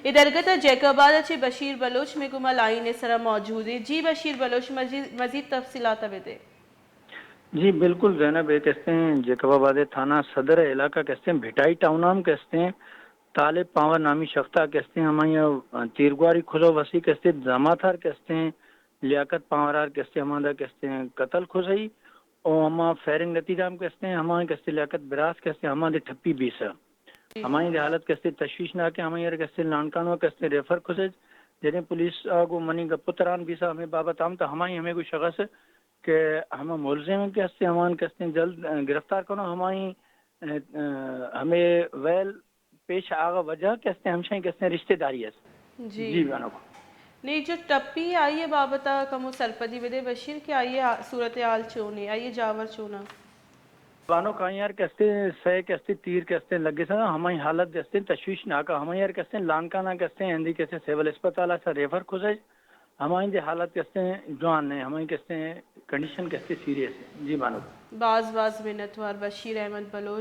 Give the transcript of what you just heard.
اے درگت ءَ جیکب آباد ءَ چہ بشیر بلوچ مئے گوما لائن ءِ سرا موجود اِنت۔ جی بشیر بلوچ، مزید، مزید تفصیلات ءَ بدے۔ جی بالکل زینب، اے کہ استیں جیکب آباد ءِ تھانہ صدر ءِ علاقہ کہ استیں بھٹائی ٹاؤن ءَ ہم کہ استیں طالب پانور نامی شخص ءَ کہ استیں ہمائی ءَ تیرگواری کھزو وسی کہ استیں زامات ءَ کہ استیں لیاقت پانور ءَ کہ استیں ہماندا کہ استیں قتل کھزئی او ہما فائرنگ نتیجہ ہم کہ استیں ہما کہ استیں لیاقت براس کہ استیں ہماندے ٹپی بیسہ۔ جی۔ ہمائی دی حالت کہ استیں تشویشناک ایں، ہمائی ءَ کہ استیں لانکانو کہ استیں ریفر کھزج۔ جنیں پولیس ءَ گوں منی گپ ءُ تران بیسہ ہمے بابت ہم، تو ہمائی ہمے گوں شخص کہ ہما ملزم کہ استیں ہمان کہ استیں جلد، ا، گرفتار کنو، ہمائی، ا، ا، ہمے ویل پیش آغا وجہ کہ استیں ہمشائی کہ استیں رشتہ داری است۔ جی۔ جی بانک۔ نی جو ٹپی آئی ءِ بابت ءَ کمو سرپدی بدے بشیر کہ آئی ءِ صورتحال چون ایں، آئی ءِ جاور چون اَں؟ بانک، آئی ءَ کہ استیں سئے کہ استیں تیر کہ استیں لگسہ، ہمائی حالت کہ استیں تشویشناک ایں، ہمائی ءَ کہ استیں لانکاناں کہ استیں ہندی کہ استیں سول اسپتال ءَ سر ریفر کھزج، ہمائی دی حالت کہ استیں جوان نہ ایں، ہمائی کہ استیں کنڈیشن کہ استیں سیریس ایں۔ جی بانک۔ باز باز منتوار بشیر احمد بلوچ۔